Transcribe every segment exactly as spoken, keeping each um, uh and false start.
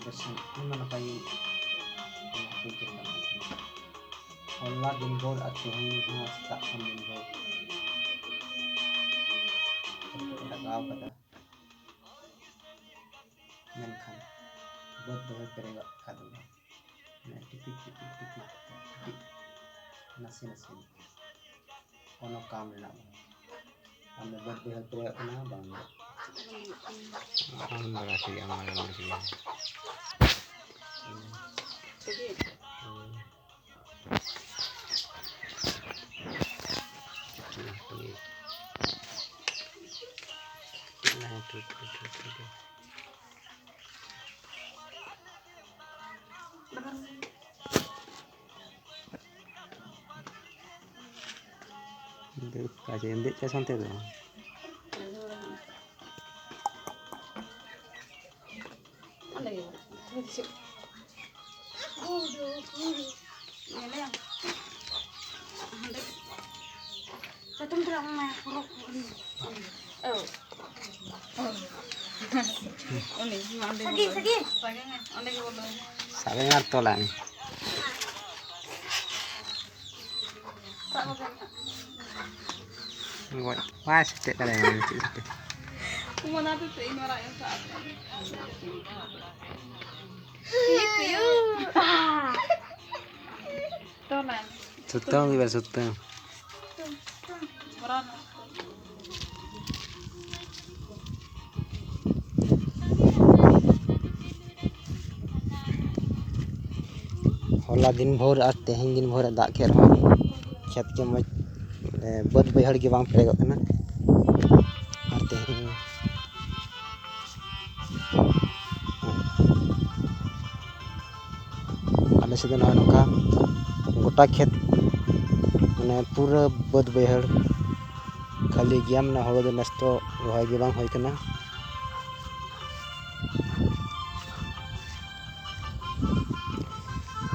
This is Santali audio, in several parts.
ᱯᱮᱥᱮᱱᱴ ᱟᱭᱢᱟ ᱱᱟᱯᱟᱭ ᱜᱮ ᱚᱱᱟ ᱠᱚ ᱪᱮᱫ ᱠᱟᱱᱟ᱾ ᱦᱚᱞᱟ ᱫᱤᱱ ᱵᱷᱳᱨ ᱟᱨ ᱛᱮᱦᱮᱧ ᱦᱚᱸ ᱥᱮᱛᱟᱜ ᱠᱷᱚᱱ ᱫᱤᱱ ᱵᱷᱳᱨ ᱞᱟᱜᱟᱣ ᱠᱟᱫᱟ, ᱢᱮᱱᱠᱷᱟᱱ ᱵᱟᱹᱫᱽ ᱵᱟᱹᱭᱦᱟᱹᱲ ᱯᱮᱨᱮᱡᱚᱜ ᱠᱟᱫ ᱵᱚᱱᱟ᱾ ᱢᱟᱱᱮ ᱴᱤᱯᱤᱠ, ᱴᱤᱯᱤᱠ, ᱴᱤᱯᱤᱠ, ᱴᱤᱯᱤᱠ, ᱱᱟᱥᱮ ᱱᱟᱥᱮ ᱠᱳᱱᱳ ᱠᱟᱢ ᱨᱮᱱᱟᱜ ᱵᱟᱝ᱾ ᱟᱢ ᱫᱚ ᱵᱟᱹᱫᱽ ᱵᱟᱹᱭᱦᱟᱹᱲ ᱯᱮᱨᱮᱡᱚᱜ ᱠᱟᱱᱟ ᱵᱟᱝ? ᱟᱢ ᱫᱚ ᱜᱟᱛᱮ ᱜᱮ, ᱟᱢ ᱫᱚ ᱜᱟᱛᱮ ᱜᱮ᱾ ᱫᱩᱲᱩᱵ ᱠᱟᱜ ᱪᱮᱫ ᱮᱢ ᱫᱮᱡ ᱠᱟᱜ ᱥᱟᱶᱛᱮ ᱫᱚ? ᱪᱟᱛᱚᱢ ᱛᱮ ᱚᱱᱟ ᱦᱚᱨᱚᱜ ᱩᱱᱤ ᱢᱟ ᱚᱸᱰᱮ ᱜᱮ ᱵᱚᱞᱚ᱾ ᱥᱟᱵᱮ ᱢᱮ ᱟᱨ ᱛᱚᱞᱟᱭ ᱢᱮ᱾ ᱥᱟᱵ ᱠᱟᱛᱮ ᱱᱟᱦᱟᱜ᱾ ᱜᱚᱡ ᱵᱟᱭ ᱥᱮᱴᱮᱡ ᱫᱟᱲᱮᱭᱟᱢᱟ ᱪᱮᱫ ᱠᱷᱟᱹᱛᱤᱨ? ᱚᱱᱟ ᱦᱚᱛᱮᱡ ᱛᱮ ᱤᱧ ᱢᱟᱨᱟᱝ ᱮ ᱥᱟᱵ ᱠᱟᱜ᱾ ᱛᱚᱞᱟᱭ ᱢᱮ᱾ ᱥᱩᱛᱟᱹᱢ ᱜᱮ ᱵᱟᱭ ᱥᱩᱛᱟᱹᱢ᱾ ᱦᱚᱞᱟ ᱫᱤᱱ ᱵᱷᱳᱨ ᱟᱨ ᱛᱮᱦᱮᱧ ᱫᱤᱱ ᱵᱷᱳᱨ ᱮ ᱫᱟᱜ ᱠᱮᱫ ᱨᱮᱦᱚᱸ ᱠᱷᱮᱛ ᱜᱮ ᱢᱚᱡᱽ, ᱮ, ᱵᱟᱹᱫᱽ ᱵᱟᱹᱭᱦᱟᱹᱲ ᱜᱮ ᱵᱟᱝ ᱯᱮᱨᱮᱡᱚᱜ ᱠᱟᱱᱟ᱾ ᱟᱨ ᱛᱮᱦᱮᱧ ᱟᱞᱮ ᱥᱮᱫ ᱫᱚ ᱱᱚᱜᱼᱚᱭ ᱱᱚᱝᱠᱟ ᱜᱚᱴᱟ ᱠᱷᱮᱛ, ᱢᱟᱱᱮ ᱯᱩᱨᱟᱹ ᱵᱟᱹᱫᱽ ᱵᱟᱹᱭᱦᱟᱹᱲ ᱠᱷᱟᱹᱞᱤ ᱜᱮᱭᱟ, ᱢᱟᱱᱮ ᱦᱳᱲᱳ ᱫᱚ ᱱᱮᱥ ᱫᱚ ᱨᱚᱦᱚᱭ ᱜᱮ ᱵᱟᱝ ᱦᱩᱭ ᱠᱟᱱᱟ᱾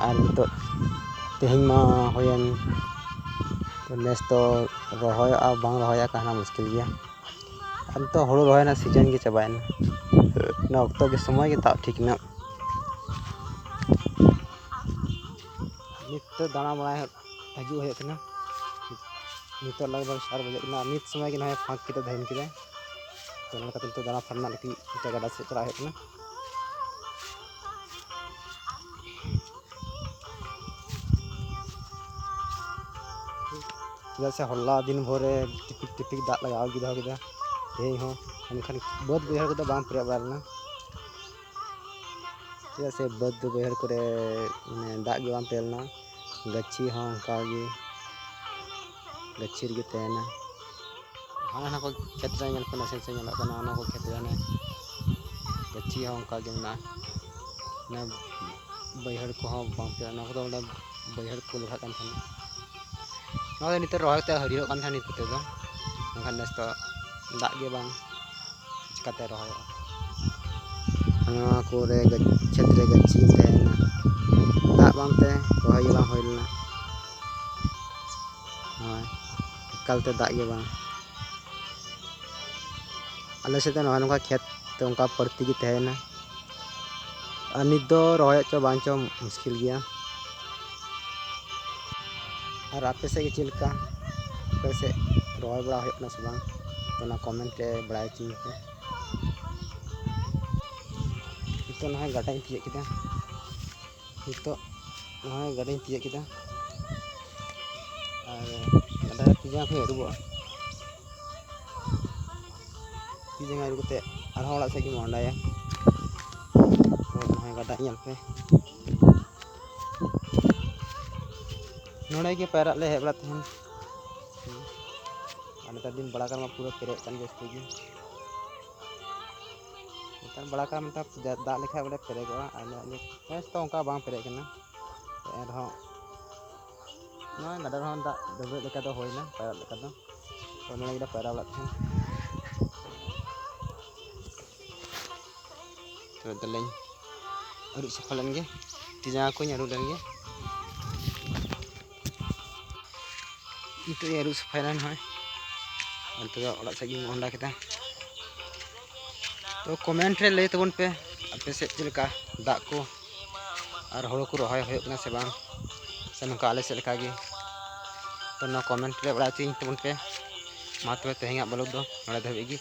ᱟᱨ ᱱᱤᱛᱚᱜ ᱛᱮᱦᱮᱧ ᱢᱟ ᱦᱩᱭᱮᱱ, ᱛᱚ ᱱᱮᱥ ᱫᱚ ᱨᱚᱦᱚᱭᱚᱜᱼᱟ ᱵᱟᱝ ᱨᱚᱦᱚᱭᱚᱜᱼᱟ ᱠᱟᱱᱟ ᱢᱩᱥᱠᱤᱞ ᱜᱮᱭᱟ᱾ ᱟᱨ ᱱᱤᱛᱚᱜ ᱦᱳᱲᱳ ᱨᱚᱦᱚᱭ ᱨᱮᱱᱟᱜ ᱥᱤᱡᱮᱱ ᱜᱮ ᱪᱟᱵᱟᱭᱮᱱᱟ, ᱚᱱᱟ ᱚᱠᱛᱚ ᱜᱮ ᱥᱚᱢᱚᱭ ᱜᱮ ᱛᱟᱵ ᱴᱷᱤᱠ ᱮᱱᱟ᱾ ᱱᱤᱛ ᱫᱚ ᱫᱟᱬᱟ ᱵᱟᱲᱟᱭ ᱦᱤᱡᱩᱜ ᱦᱩᱭᱩᱜ ᱠᱟᱱᱟ᱾ ᱱᱤᱛᱚᱜ ᱞᱟᱜᱽ ᱵᱷᱟᱜᱽ ᱪᱟᱨ ᱵᱟᱡᱟᱜ ᱠᱟᱱᱟ, ᱟᱨ ᱱᱤᱛ ᱥᱚᱢᱚᱭ ᱜᱮ ᱱᱚᱜᱼᱚᱭ ᱯᱷᱟᱸᱠ ᱠᱮᱫᱟ, ᱫᱷᱟᱹᱨᱩᱱ ᱠᱮᱫᱟᱭ᱾ ᱛᱚ, ᱚᱱᱟ ᱞᱮᱠᱟᱛᱮ ᱱᱤᱛᱚᱜ ᱫᱟᱬᱟ ᱯᱷᱟᱨᱱᱟ ᱞᱟᱹᱜᱤᱫ ᱱᱤᱛᱚᱜ ᱜᱟᱰᱟ ᱥᱮᱫ ᱪᱟᱞᱟᱜ ᱦᱩᱭᱩᱜ ᱠᱟᱱᱟ᱾ ᱪᱮᱫᱟᱜ ᱥᱮ ᱦᱚᱞᱟ ᱫᱤᱱ ᱵᱷᱳᱨᱮ ᱴᱤᱯᱤᱠ ᱴᱤᱯᱤᱠ ᱫᱟᱜ ᱞᱟᱜᱟᱣ ᱜᱮ ᱫᱚᱦᱚ ᱠᱮᱫᱟ ᱛᱮᱦᱮᱧ ᱦᱚᱸ, ᱢᱮᱱᱠᱷᱟᱱ ᱵᱟᱹᱫᱽ ᱵᱟᱹᱭᱦᱟᱹᱲ ᱠᱚᱫᱚ ᱵᱟᱝ ᱯᱮᱨᱮᱡ ᱵᱟᱲᱟ ᱞᱮᱱᱟ᱾ ᱪᱮᱫᱟᱜ ᱥᱮ ᱵᱟᱹᱫᱽ ᱵᱟᱹᱭᱦᱟᱹᱲ ᱠᱚᱨᱮ, ᱢᱟᱱᱮ, ᱫᱟᱜ ᱜᱮ ᱵᱟᱝ ᱯᱮᱨᱮᱡ ᱞᱮᱱᱟ᱾ ᱜᱟᱹᱪᱷᱤ ᱦᱚᱸ ᱚᱱᱠᱟ ᱜᱮ ᱜᱟᱹᱪᱷᱤ ᱨᱮᱜᱮ ᱛᱟᱦᱮᱱᱟ᱾ ᱦᱟᱱᱟ ᱱᱟ ᱠᱚ ᱠᱷᱮᱛ ᱨᱮ ᱧᱮᱞ ᱯᱮ, ᱱᱟᱥᱮ ᱱᱟᱥᱮ ᱧᱮᱞᱚᱜ ᱠᱟᱱᱟ, ᱚᱱᱟ ᱠᱚ ᱠᱷᱮᱛ ᱨᱮ ᱦᱟᱱᱮ ᱜᱟᱹᱪᱷᱤ ᱦᱚᱸ ᱚᱱᱠᱟ ᱜᱮ ᱢᱮᱱᱟᱜᱼᱟ᱾ ᱚᱱᱟ ᱵᱟᱹᱭᱦᱟᱹᱲ ᱠᱚᱦᱚᱸ ᱵᱟᱝ ᱯᱮᱨᱮᱡ, ᱚᱱᱟ ᱠᱚᱫᱚ ᱵᱚᱞᱮ ᱵᱟᱹᱭᱦᱟᱹᱲ ᱠᱚ ᱞᱮᱠᱷᱟᱜ ᱠᱟᱱ ᱛᱟᱦᱮᱱᱟ᱾ ᱱᱚᱣᱟ ᱫᱚ ᱱᱤᱛᱚᱜ ᱨᱚᱦᱚᱭ ᱠᱟᱛᱮ ᱦᱟᱹᱨᱭᱟᱹᱲᱚᱜ ᱠᱟᱱ ᱛᱟᱦᱮᱱᱟ ᱱᱤᱛ ᱠᱚᱛᱮ ᱫᱚ, ᱢᱮᱱᱠᱷᱟᱱ ᱱᱮᱥ ᱫᱚ ᱫᱟᱜ ᱜᱮ ᱵᱟᱝ, ᱪᱤᱠᱟᱛᱮ ᱨᱚᱦᱚᱭᱚᱜᱼᱟ? ᱱᱚᱣᱟ ᱠᱚᱨᱮ ᱜᱟᱹ-, ᱠᱷᱮᱛ ᱨᱮ ᱜᱟᱹᱪᱷᱤ ᱛᱟᱦᱮᱱᱟ, ᱫᱟᱜ ᱵᱟᱝᱛᱮ ᱨᱚᱦᱚᱭ ᱜᱮ ᱵᱟᱝ ᱦᱩᱭ ᱞᱮᱱᱟ᱾ ᱦᱳᱭ, ᱮᱠᱟᱞᱛᱮ ᱫᱟᱜ ᱜᱮ ᱵᱟᱝ᱾ ᱟᱞᱮ ᱥᱮᱫ ᱫᱚ ᱱᱚᱜᱼᱚᱭ ᱱᱚᱝᱠᱟ ᱠᱷᱮᱛ ᱫᱚ ᱚᱱᱠᱟ ᱵᱟᱹᱲᱛᱤ ᱜᱮ ᱛᱟᱦᱮᱱᱟ, ᱟᱨ ᱱᱤᱛ ᱫᱚ ᱨᱚᱦᱚᱭᱚᱜ ᱪᱚ ᱵᱟᱝ ᱪᱚ ᱢᱩᱥᱠᱤᱞ ᱜᱮᱭᱟ᱾ ᱟᱨ ᱟᱯᱮ ᱥᱮᱫ ᱜᱮ ᱪᱮᱫ ᱞᱮᱠᱟ? ᱟᱯᱮ ᱥᱮᱫ ᱨᱚᱦᱚᱭ ᱵᱟᱲᱟ ᱦᱩᱭᱩᱜ ᱠᱟᱱᱟ ᱥᱮ ᱵᱟᱝ? ᱛᱚ, ᱚᱱᱟ comment ᱨᱮ ᱵᱟᱲᱟᱭ ᱦᱚᱪᱚᱧ ᱯᱮ᱾ ᱱᱤᱛᱚᱜ ᱱᱚᱜᱼᱚᱭ ᱜᱟᱰᱟᱧ ᱛᱤᱭᱳᱜ ᱠᱮᱫᱟ᱾ ᱱᱤᱛᱚᱜ ᱱᱚᱜᱼᱚᱭ ᱜᱟᱰᱟᱧ ᱛᱤᱭᱳᱜ ᱠᱮᱫᱟ᱾ ᱟᱨ ᱜᱟᱰᱟ ᱨᱮ ᱛᱤ ᱡᱟᱸᱜᱟ ᱠᱚᱧ ᱟᱹᱨᱩᱵᱚᱜᱼᱟ᱾ ᱛᱤ ᱡᱟᱸᱜᱟ ᱟᱹᱨᱩᱵ ᱠᱟᱛᱮ ᱟᱨᱦᱚᱸ ᱚᱲᱟᱜ ᱥᱮᱫ ᱜᱮ ᱢᱚᱦᱰᱟᱭᱟ᱾ ᱱᱚᱜᱼᱚᱭ ᱜᱟᱰᱟ ᱧᱮᱞ ᱯᱮ᱾ ᱱᱚᱰᱮ ᱜᱮ ᱯᱟᱭᱨᱟᱜ ᱞᱮ ᱦᱮᱡ ᱵᱟᱲᱟᱜ ᱛᱟᱦᱮᱱ᱾ ᱟᱨ ᱱᱮᱛᱟᱨ ᱫᱤᱱ ᱵᱟᱲᱟ ᱠᱟᱱ ᱢᱟ ᱯᱩᱨᱟᱹ ᱯᱮᱨᱮᱡ ᱠᱟᱱ ᱡᱟᱹᱥᱛᱤ ᱜᱮ᱾ ᱱᱮᱛᱟᱨ ᱵᱟᱲᱟ ᱠᱟᱱ ᱢᱟ ᱱᱮᱛᱟᱨ ᱫᱟᱜ ᱞᱮᱠᱷᱟᱡ ᱵᱚᱞᱮ ᱯᱮᱨᱮᱡᱚᱜᱼᱟ, ᱟᱨ ᱱᱮᱥ ᱫᱚ ᱚᱱᱠᱟ ᱵᱟᱝ ᱯᱮᱨᱮᱡ ᱠᱟᱱᱟ᱾ ᱮᱱᱨᱮᱦᱚᱸ ᱱᱚᱣᱟ ᱜᱟᱰᱟ ᱨᱮᱦᱚᱸ ᱫᱟᱜ ᱰᱟᱹᱵᱽᱨᱟᱹᱜ ᱞᱮᱠᱟ ᱫᱚ ᱦᱩᱭᱱᱟ, ᱯᱟᱭᱨᱟᱜ ᱞᱮᱠᱟ ᱫᱚ᱾ ᱛᱚ, ᱱᱚᱰᱮ ᱜᱮᱞᱮ ᱯᱟᱭᱨᱟ ᱵᱟᱲᱟᱜ ᱛᱟᱦᱮᱱ᱾ ᱛᱚᱵᱮ ᱫᱮᱞᱟᱧ ᱟᱹᱨᱩᱵ ᱥᱟᱯᱷᱟ ᱞᱮᱱ ᱜᱮ, ᱛᱤ ᱡᱟᱸᱜᱟ ᱠᱚᱧ ᱟᱹᱨᱩᱵ ᱞᱮᱱ ᱜᱮ᱾ ᱱᱤᱛᱚᱜ ᱤᱧ ᱟᱹᱨᱩᱵ ᱥᱟᱯᱷᱟᱭᱮᱱᱟ ᱱᱚᱜᱼᱚᱭ᱾ ᱱᱤᱛᱚᱜ ᱫᱚ ᱚᱲᱟᱜ ᱥᱮᱫ ᱜᱤᱧ ᱢᱚᱦᱰᱟ ᱠᱮᱫᱟ᱾ ᱛᱚ, comment ᱨᱮ ᱞᱟᱹᱭ ᱛᱟᱵᱚᱱ ᱯᱮ, ᱟᱯᱮ ᱥᱮᱫ ᱪᱮᱫ ᱞᱮᱠᱟ ᱫᱟᱜ ᱠᱚ ᱟᱨ ᱦᱳᱲᱳ ᱠᱚ ᱨᱚᱦᱚᱭ ᱦᱩᱭᱩᱜ ᱠᱟᱱᱟ ᱥᱮ ᱵᱟᱝ? ᱛᱚ ᱱᱚᱝᱠᱟ ᱟᱞᱮ ᱥᱮᱫ ᱞᱮᱠᱟ ᱜᱮ᱾ ᱛᱚ ᱱᱚᱣᱟ comment ᱨᱮ ᱵᱟᱲᱟᱭ ᱦᱚᱪᱚᱧ ᱛᱟᱵᱚᱱ ᱯᱮ᱾ ᱢᱟ ᱛᱚᱵᱮ ᱛᱮᱦᱮᱧᱟᱜ vlog ᱫᱚ ᱱᱚᱰᱮ ᱫᱷᱟᱹᱵᱤᱡ ᱜᱮ᱾